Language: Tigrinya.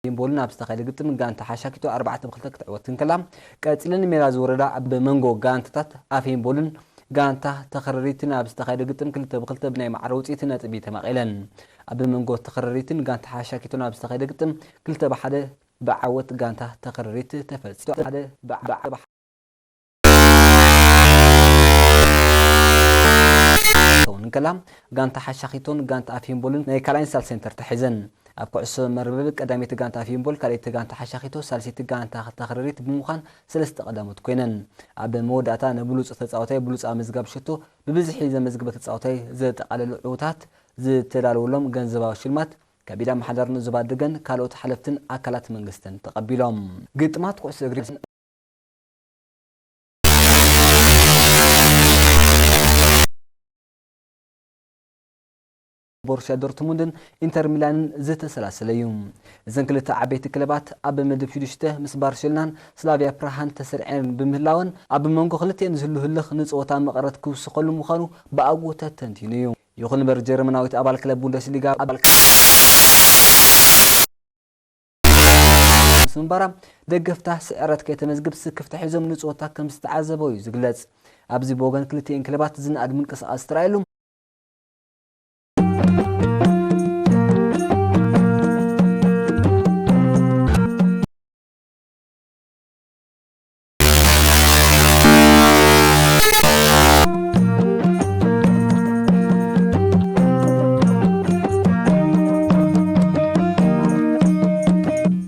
ኣፌምቦልን ኣብ ዝተኻየደ ግጥም ጋንታ ሓሻኪቶ ኣርባዕተ ብ ክልተ ክትዕወት እንከላ፣ ቀጺለን ሜዳ ዝወረዳ ኣብ መንጎ ጋንታታት ኣፌምቦልን ጋንታ ተኸረሪትን ኣብ ዝተኻየደ ግጥም ክልተ ብ ክልተ ብናይ ማዕረ ውጽኢት ነጥቢ ተማቒለን። ኣብ መንጎ ተኸረሪትን ጋንታ ሓሻኪቶን ኣብ ዝተኻየደ ግጥም ክልተ ብ ሓደ ብዓወት ጋንታ ተኸረሪት ተፈጺሙ። ሓደ ብ ክኸውን እንከላ፣ ጋንታ ሓሻኺቶን ጋንታ ኣፌምቦልን ናይ ካልኣይን ሳልሳይን ተርታ ሒዘን። ኣብ ኩዕሶ መርበብ ቀዳመይቲ ጋንታ ኣፌምቦል፣ ካልኣይቲ ጋንታ ሓሻኺቶ፣ ሳልሰይቲ ጋንታ ተኸረሪት ብምዃን ሰለስተ ቀዳሞት ኮይነን። ኣብ መወዳእታ ንብሉጽ ተጻዋታይ ብሉጽ ኣመዝጋቢ ሸቶ ብብዝሒ ዘመዝግበ ተጻዋታይ ዘጠቓለሉ ዕውታት ዝተዳለወሎም ገንዘባዊ ሽልማት ካብ ኢድ ኣመሓዳሪ ዞባ ደገን ካልኦት ሓለፍትን ኣካላት መንግስትን ተቐቢሎም። ግጥማት ኩዕሶ እግሪ ቦሩስያ ዶርትሙንድን ኢንተር ሚላንን ዝተሰላሰለ እዩ። እዘን ክልተ ዓበይቲ ክለባት ኣብ ምድብ ሽዱሽተ ምስ ባርሴሎናን ስላቪያ ፕራሃን ተሰሪዐን ብምህላወን፣ ኣብ መንጎ ክልቲኤን ዝህሉ ህልኽ ንጸወታ መቐረት ክውስኸሉ ምዃኑ ብኣግኡ ተተንቲኑ እዩ። ይኹን እምበር ጀርመናዊት ኣባል ክለብ ቡንደስሊጋ ኣባል ምስ ምንባራ፣ ደገፍታ ስዕረት ከይተመዝግብ ስክፍታ ሒዞም ንጸወታ ከም ዝተዓዘበ እዩ ዝግለጽ። ኣብዚ ብወገን ክልቲኤን ክለባት ዝነኣድ ምንቅስቓስ ዝተራእየሉ፣